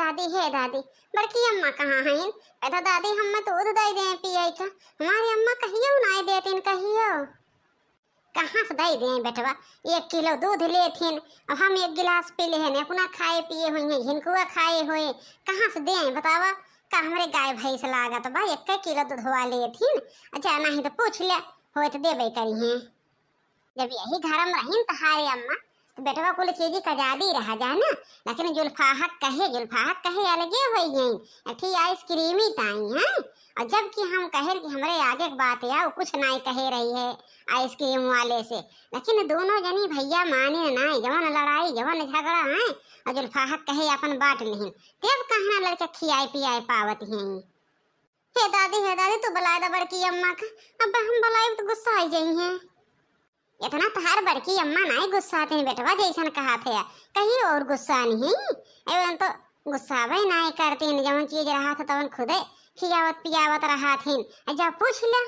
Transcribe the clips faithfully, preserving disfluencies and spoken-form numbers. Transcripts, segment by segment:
दादी, हे दादी, बड़की अम्मा कहाँ हईन? कहे तो दादी, हम्मे दूध दइ दें पिए का। हमारी अम्मा कहियो नाई देतीन, कहियो। कहाँ से दइ दें बेटवा? एक किलो दूध लेथिन, अब हम एक गिलास पी लेहन, अपना खाए पिए होइहें, हिनकुआ खाए होए, कहाँ से दें बतावा? का हमरे गाय भैंस लागत बा, एक किलो दूधवा लेथिन, अच्छा नहीं तो पूछ ले, होए तो देबे करिहें। जब यही घर में रहीन तहारे अम्मा, तो बेटवा कुल चीज का आजादी रहा जाए ना, लेकिन जुल्फाहक कहे, जुल्फाहक कहे अलगे होइ गई, अठी आइसक्रीम ही ताई हैं। और जबकि हम कहे कि हमरे आगे के बात या, वो कुछ नाई कहे रही है आइसक्रीम वाले से, लेकिन दोनों जनी भैया माने नाई, जवन लड़ाई, जवन झगड़ा है, और जुल्फाहक कहे अपन बांट लिहिन, तब कहना लड़के खियाए पियाए पावत हैं। हे दादी, हे दादी, तू बुलाए दा बड़की अम्मा का, अब हम बुलाए तो गुस्सा आ जाई हैं। इतना तहार बड़की अम्मा नाई गुस्साते हैं बेटवा, जैसन कहा थे, कहीं और गुस्सा नहीं। एवन तो गुस्सावे नाई करते हैं, जवन चीज रहा था तवन खुदे खियावत पियावत रहा थे। जा पूछ ले।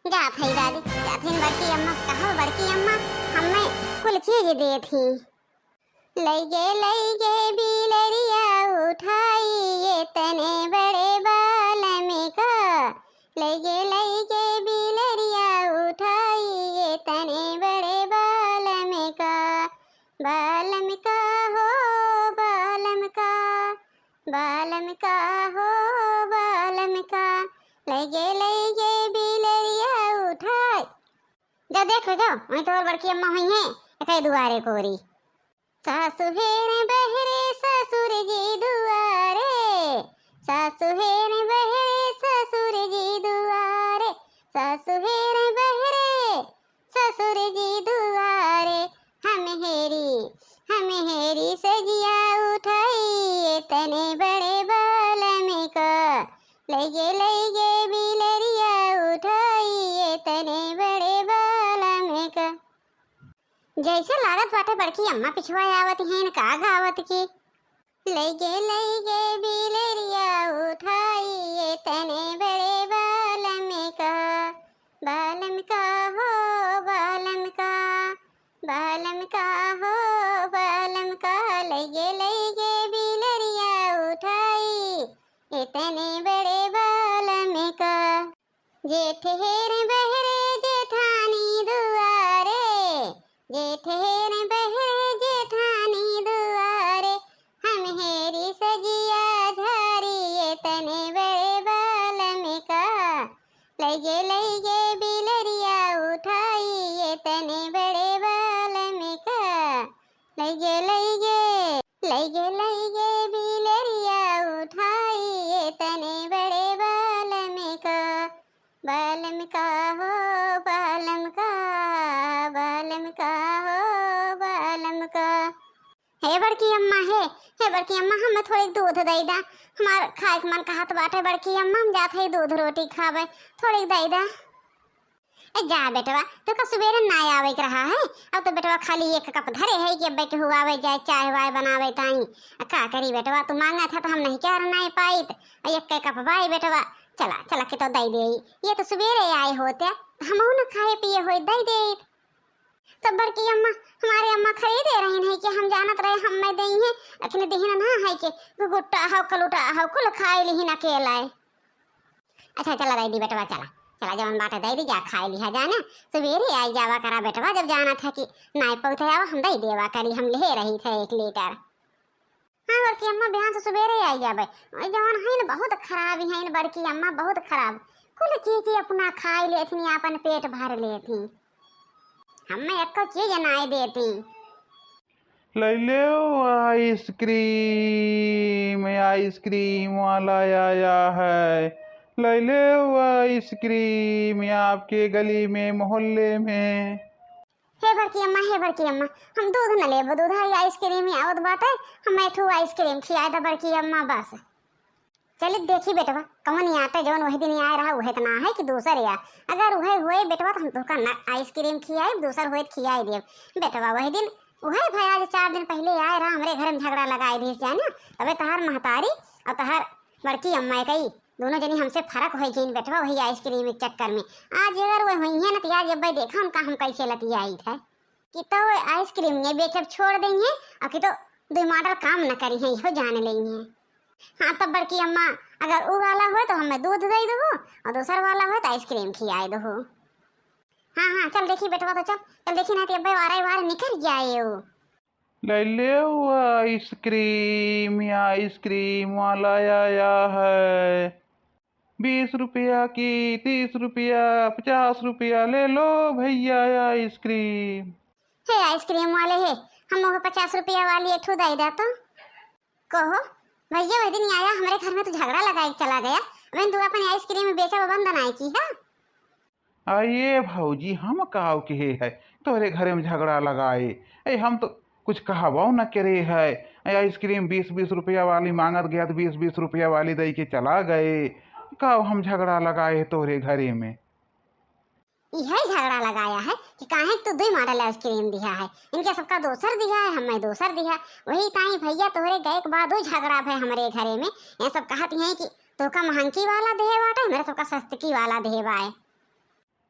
जात है दादी, जात है बड़की अम्मा से कहा, बड़की अम्मा, हमें कुल चीज दे थी। लइगे लइगे बिलरिया उठाई, ये तने बड़े बालम का। लइगे लइगे बिलरिया उठाई, ये तने बड़े बालम का। बालम का हो बालम का, बालम का हो बालम का। लइगे लइगे बिलरिया उठाई। जा देख ले जाओ, वहीं तो और बड़की अम्मा हुई हैं, एकै दुआरे कोरी। सासु हेरे बहरे ससुर जी दुआरे, सासु हेरे बहरे ससुर जी दुआरे, सासु हेरे बहरे ससुर जी दुआरे। हम हेरी, हम हेरी सजिया उठाई, ये तने बड़े बालम का। लइगे लइगे बिलरिया उठाई, ये तने बड़े बालम का। जैसे लागत बाटे बड़की अम्मा पिछुआ आवत हैं का गावत की। लइगे लइगे बिलरिया उठाई, ये तने बड़े बालम का। बालम का हो बालम का, बालम का हो बालम का। लइगे लइगे बिलरिया उठाई, ये तने बड़े बालम का। जेठ हेरे बहरे जेठानी दुआरे, जेठ हेरे बहरे जेठानी दुआरे। हम हेरी सजिया झारी, ये तने बड़े बालम का। लइगे लइगे बिलरिया उठाई, ये तने बड़े बालम का। लइगे लइगे, लइगे लइगे बिलरिया उठाई, ये तने बड़े बालम का। बालम का हो बालम का, बालम का हो बालम का। हे बड़की अम्मा, हे, हे बड़की अम्मा, हमें थोड़ी दूध दइ दा, हमार खाए के मन कहत बाटे बड़की अम्मा, हम जात है दूध रोटी खावे, थोड़ी दइ दा। ए जा बेटवा, तोका सुबेरे ना आवे के रहा है, अब तो बेटवा खाली एक कप धरे है कि अब्बे के हुआवे जाए, चाय वाय बनावे ताई। आ का करी बेटवा, तू मांगा था तो हम नहीं क्या नाई पाइत, आ एक कप बाई बेटवा, चला, चला के तो दइ देई, ये तो सुबेरे आए होते, हमहू न खाए पिए होई, दइ देइत। तो बड़की अम्मा, हमारे अम्मा खरीदे रही नहीं कि हम जानत रहे हम मैं दई है, लेकिन दिहिन ना है कि गुट्टा हो, कलूटा हो, कुल खाए लिहिन अकेला है। अच्छा, चला दइ दी बेटवा, चला, चला, जवन बाटे दइ दी, जा खाए लिहा जाने। सुबेरे आई जावा करा बेटवा, जब जाना था कि नाई पौते आवा, हम दइ देवा करी, हम ले रही थे एक लीटर। हाँ बड़की अम्मा, बिहान से सुबेरे आई जाबे। ओए जवन है न, बहुत खराब है न बड़की अम्मा, बहुत खराब। कुल चीज अपना खाए लेथिन, अपन पेट भर लेथिन। हमें एको चीज नाई देती। ले लेओ आइसक्रीम, आइसक्रीम वाला आया है। ले लेओ आइसक्रीम, आपके गली में, मोहल्ले में। हे बड़की अम्मा, हे बड़की अम्मा, हम दूध न लेबो, दूध है आइसक्रीम ही आवत बाटे, हम एक ठो आइसक्रीम खियाए दा बड़की अम्मा बस। चलित देखी बेटवा, कवन आटे जवन वही दिन आए रहा, उहे त ना है कि दूसर या। अगर उहे होए बेटवा, त हम तोहका ना आइसक्रीम खियाइब, दूसर होए त खियाई देब। बेटवा वही दिन उहे भया, आज चार दिन पहिले आए रहा, हमरे घर में झगड़ा लगाए दिस जाने, तबे तहार महतारी और तहार बड़की अम्मा कई दोनों जनी हमसे फरक होई गईन बेटवा, वही आइसक्रीम के चक्कर में। आज अगर वो होई है ना, तो आज अब्बे देखा उनका हम कैसे लतियाई थे। कि तो आइसक्रीम ये बेचब छोड़ देंगे, और कि तो दुइ model काम न करिहैं, इहो जान लेइहैं। हाँ, तब बड़की अम्मा, अगर ऊ वाला होय तो हमें दूध दइ दहो, और दूसर वाला होय तो ice cream खियाइ दहो। हाँ, हाँ, चल देखी बेटवा, तो चल, चल देखी, नाहीं तो अब्बे वारे वारे निकरि जाए ऊ। ले लेव ice cream, या ice cream वाला आया है। बीस रुपया की, तीस रुपया, पचास रुपया, ले लो भैया ice cream। हे ice cream वाले हे, हमहू के पचास रुपया वाली एक ठू दइ द्या तो। कहो, भैया वह दिन आया हमरे घर में तो झगड़ा लगाइ के चला गया, वहीं तू अपन ice cream बेचब बंद नाहीं किहा। अये भौजी, हम काव किहे है तोहरे घरे में झगड़ा लगाए? ए, हम तो कुछ कहबो न करे है। ए, ice cream बीस बीस रुपया वाली माँगत गया तो बीस बीस रुपया वाली दइ के चला गए। काव हम झगड़ा लगाए है तोहरे घरे में? इहै झगड़ा लगाया है कि काहे तू दुइ model ice cream दिहा है, इनके सबका दोसर दिहा है, हमें दोसर दिहा। वही ताई भैया तोहरे गए के बाद ऊ झगड़ा भय हमरे घरे में। ये सब कहत हैं कि तोहका महंगी वाला देहे बाटे, हमरे सबका सस्तकी वाला देहे बाए।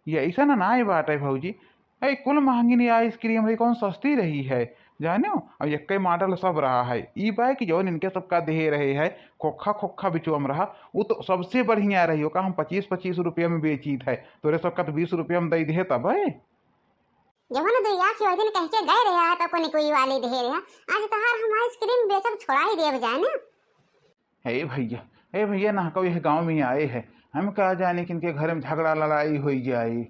ये अइसन नाहीं बाटे भौजी, ए कुल महंगी नहीं ice cream है, कौन सस्ती रही है, जानो? अब एक्कै model सब रहा है। ई बाए कि जौन इनके सबका देहे रहे है, खोखा खोखा बिचवा में रहा, ऊ तो सबसे बढ़िया रही, ओका हम पच्चीस पच्चीस रुपया में बेचीत है, तोरे सबका तो बीस रुपया में दइ दिहे तब है। जवन दुइया के वही दिन कह के गए रहे है, तो कोनी कोई वाली देहे रहे, आज तहार हम ice cream बेचब छोड़ाइ देब जाने। हे भैया, हे भैया, ना कहू यह गाँव में आए है, हम का जाने किनके घर में झगड़ा लड़ाई होइ जाए।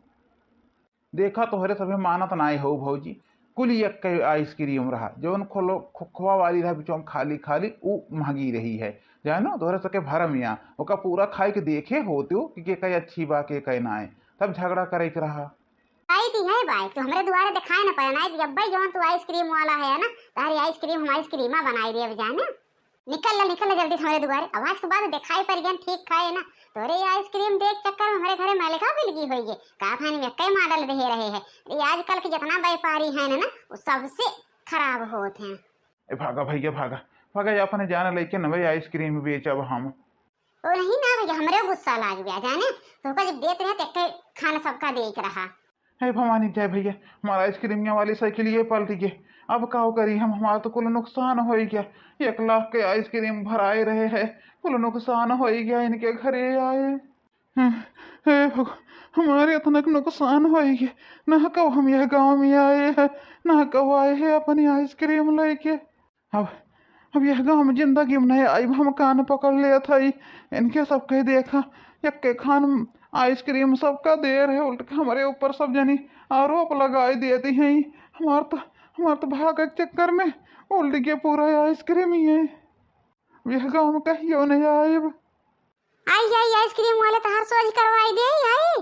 देखा तोहरे सभे मानत नाहीं हो भौजी, कुल एक्कै ice cream रहा, जौन खोलो खोखवा वाली रहा बिचवा में खाली खाली, ऊ महंगी रही है। जानो तोहरे सबके भरम या, ओका पूरा खाइ के देखे होते हो कि के कई अच्छी बा, के कई नाहीं, तब झगड़ा करे के रहा। आई दी है बाई, तू हमरे दुआरे देखाए न पड़े, नाहीं तो अब्बे जौन तू ice cream वाला है ना, तारी ice cream हम ice cream बनाइ देब जाने। निकल ले, निकल ले जल्दी से हमरे दुआरे। अब आज के बाद देखाई पड़ गया, ठीक खाए ना। तोरे ये ice cream देख चक्कर में हमरे घरे मलिका बिलगी होई गे। का थानी में कई model देहे रहे है। अरे आजकल के जितना व्यापारी है ना, ना, वो सबसे खराब होत हैं। ए भागा भैया भागा, भागा, ये अपने जान लेके न भाई ice cream बेचब हम। ओ नहीं ना भैया, हमरे गुस्सा लाग गया जाने। तोहका जब देत रहे तो एक खान सबका देत रहा। हे भवानी जय भैया, हमार ice cream वाली साइकिल ये पलट गए। अब का करी हम, हमार तो कुल नुकसान होइ गया। एक लाख के ice cream भराए रहे है, कुल नुकसान होइ गया इनके घरे आए। हे, हे भगवान, हमारे इतना नुकसान होइ गया। ना कब हम यह गाँव में आए है, ना कब आए है अपनी ice cream लेके। अब, अब यह गाँव में जिंदगी में नहीं आइब, हम कान पकड़ लेत हई। इनके सबके देखा, एक्के खान ice cream सबका दे रहे, उल्ट के हमरे ऊपर सब जनी आरोप लगाए देती हैं। हमार तो, हमार तो भाग के चक्कर में उल्ट के पूरा ice cream ही है। अब यह गाँव में कहियो नहीं आइब। आई, आई, ice cream वाले तहार सोझ करवाई दे, आई।